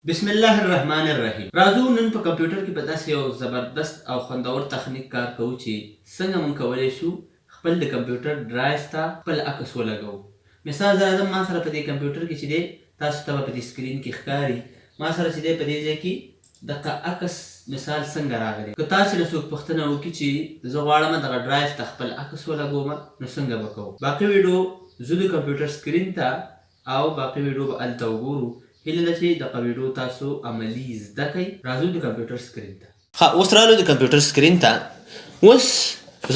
بسم الله الرحمن الرحیم راځو نن په کمپیوټر کې په داسې یو زبردست او خوندور تخنیک کار کوو چې څنګه مونږ کولی شو خپل د کمپیوټر ډرایو ته خپل عکس ولګوو. مثال زه راځم ما سره په دې کمپیوټر کې چې دی تاسو ته به په دې سکرین کې ښکاري، ما سره چې دی په دې ځای کې دغه عکس مثال څنګه راغلی. که تاسو نه څوک پوښتنه وکړي چې زه غواړم دغه ډرایو ته خپل عکس ولګوم نو څنګه به کوو؟ باقي ویډیو ځو د کمپیوټر سکرین ته او باقي ویډیو به هلته وګورو. هیله ده چې دغه ویډیو تاسو عملي زده کړئ. راځو د کمپیوټر سکرین ته. ښه اوس رالو د کمپیوټر سکرین ته. اوس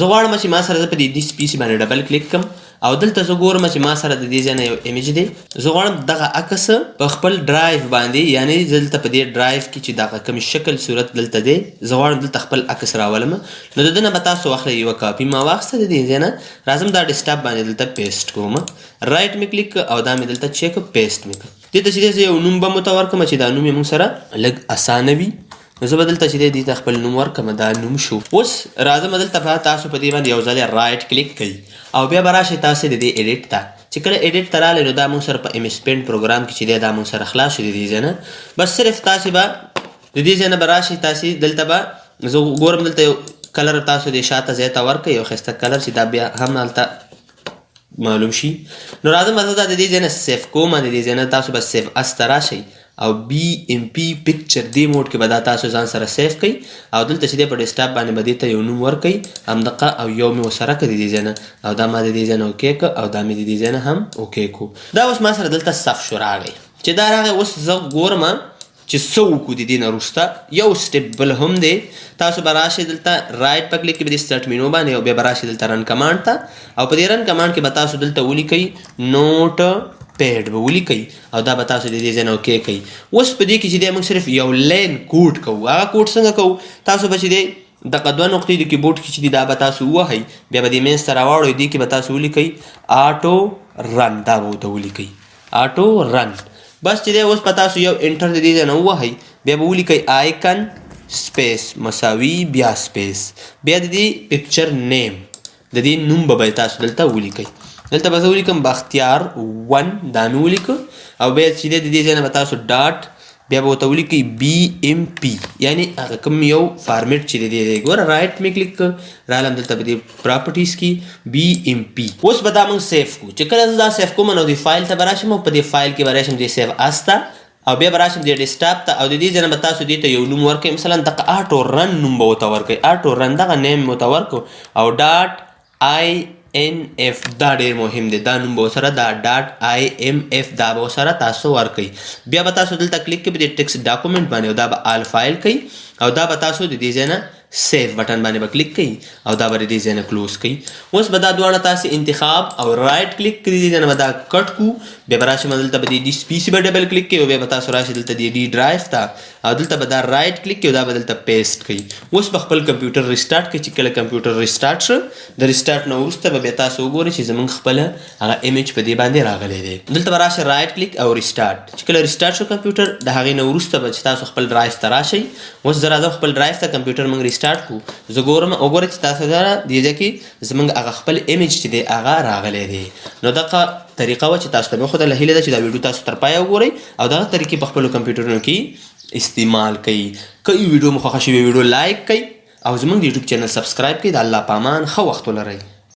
زه غواړم چې ما سره زه په دې دیس پی سي باندې ډبل کلیک کوم او دلته زه ګورم چې ما سره د دې ځای نه یو ایمیج دی. زه غواړم دغه عکس په خپل ډرایو باندې، یعنی زه دلته په دې ډرایو کې چې دغه کوم شکل صورت دلته دی زه غواړم دلته خپل عکس راولم. نو د ده نه به تاسو واخلئ یوه کاپي ما واخیسته د دې ځای نه، راځم دا ډیسکټاپ باندې دلته پیسټ کوم. رایټ مې کلیک او دا مې دلته چک پیسټ مې کړ. دې ته چې دی زه یو نوم به مو ته ورکړم چې دا نوم یې موږ سره لږ اسانه وي. نو زه به دلته چې دی دې ته خپل نوم ورکړم، دا نوم شو. اوس راځم دلته به تاسو په دې باندې یو ځل رایټ کلیک کوئ او بیا به راشئ تاسو د دې ایډیټ ته. چې کله ایډیټ ته راغلئ نو دا موږ سره په ایم ایس پینټ پروګرام کې چې دی دا موږ سره خلاص شو. د دې ځای نه بس صرف تاسو به د دې ځای نه به راشئ تاسو دلته به زه ګورم دلته یو کلر تاسو دې شاته ځای ته ورکړئ، یو ښایسته کلر چې دا بیا هم هلته معلوم شي. نو راځم زه دا د دې ځای نه سیف کوم. د دې ځای نه تاسو به سیف اس ته راشئ او بی ایم پی پکچر دې موډ کې به دا تاسو ځان سره سیف کړئ او دلته چې دی په ډیسکټاپ باندې به دې ته یو نوم ورکړئ همدقه او یو مې ورسره کړ د دې ځای نه، او دا ما د دې ځای نه اوکې کړ او دا مې د دې ځای نه هم اوکې کړو. دا اوس ما سره دلته صف شو راغی. چې دا راغی اوس زه ګورم چې څه وکړو. د دې نه وروسته یو سټپ بل هم دی. تاسو به راشئ دلته رایټ په کلیک کې به د سټارټ مینو باندې او بیا به راشئ دلته رن کمانډ ته او په دې رن کمانډ کې به تاسو دلته ولیکئ نوټ پیډ به ولیکئ او دا به تاسو د دې ځای نه اوکې کړئ. اوس په دې کې چې دی موږ صرف یو لین کوډ کوو. هغه کوډ څنګه کوو؟ تاسو به چې دی دغه دوه نقطې د کیبورډ کې چې دي دا به تاسو ووهئ، بیا به دې منځ ته راواړوئ، دې کې به تاسو ولیکئ آټو رن، دا به ورته ولیکئ آټو رن. بس چې دی اوس به تاسو یو انټر د دې ځای نه ووهئ، بیا به ولیکئ آیکن سپیس مساوي بیا سپیس، بیا د دې پکچر نیم د دې نوم به تاسو دلته ولیکئ. دلته به زه ولیکم بختیار 1، دا مې ولیکه او بیا چې دی د دې ځای نه به تاسو ډاټ بیا به ورته ولیکئ بی ایم پی، یعنی هغه کوم یو فارمیټ چې دی دی ګوره رایټ مې کلیک کړ رالم دلته په دې پراپرټیز کې بی ایم پی. اوس به دا موږ سیف کړو. چې کله زه دا سیف کوم نو دې فایل ته به راشم او په دې فایل کې به راشم دې سیف اس ته او بیا به راشم دې ډیسکټاپ ته او د دې ځای نه به تاسو دې ته یو نوم ورکړئ، مثلا دغه آټو رن نوم به ورته ورکړئ، آټو رن دغه نیم ورته ورکړو او ډاټ آی ان اف، دا ډیر مهم دی، دا نوم به ورسره دا ډاټ آی ام اف دا به ورسره تاسو ورکړئ. بیا به تاسو دلته کلیک کوئ په دې ټیکسټ ډاکومنټ باندې او دا به آل فایل کوي او دا به تاسو د دې ځای نه سیف بټن باندې به کلیک کوئ او دا به د دې ځای نه کلوز کوي. اوس به دا دواړه تاسو انتخاب او رایټ کلیک کړئ، دې ځای نه به دا کټ کو، بیا به راشئ دلته به دې ډي پی سي به ډبل کلیک کوئ او بیا به تاسو راشئ دلته دې ډي ډرایو ته او دلته به دا رایټ کلیک کوئ او دا به دلته پیسټ کوئ. اوس به خپل کمپیوټر ریسټارټ کړئ. چې کله کمپیوټر ریسټارټ شو د ریسټارټ نه وروسته به بیا تاسو وګورئ چې زمونږ خپل هغه ایمیج په دې باندې راغلی دی. دلته به راشئ رایټ کلیک او ریسټارټ. چې کله ریسټارټ شو کمپیوټر د هغې نه وروسته به چې تاسو خپل ډرایو ته راشئ. اوس زه راځم خپل ډرایو ته، کمپیوټر موږ ریسټارټ کو، زه ګورم او ګورئ چې تاسو سره دې ځای کې زمونږ هغه خپل ایمیج چې دی هغه راغلی دی. نو دغه طریقه وه چې تاسو ته مې وښودله. هیله ده چې دا ویډیو تاسو تر پایه وګورئ او دغه طریقې په خپلو کمپیوټرونو کې استعمال کړئ. که ویډیو مو خوښه شوې ویډیو لایک کړئ او زمونږ د یوټیوب چینل سبسکرایب کړئ. د الله په امان، ښه وخت ولرئ.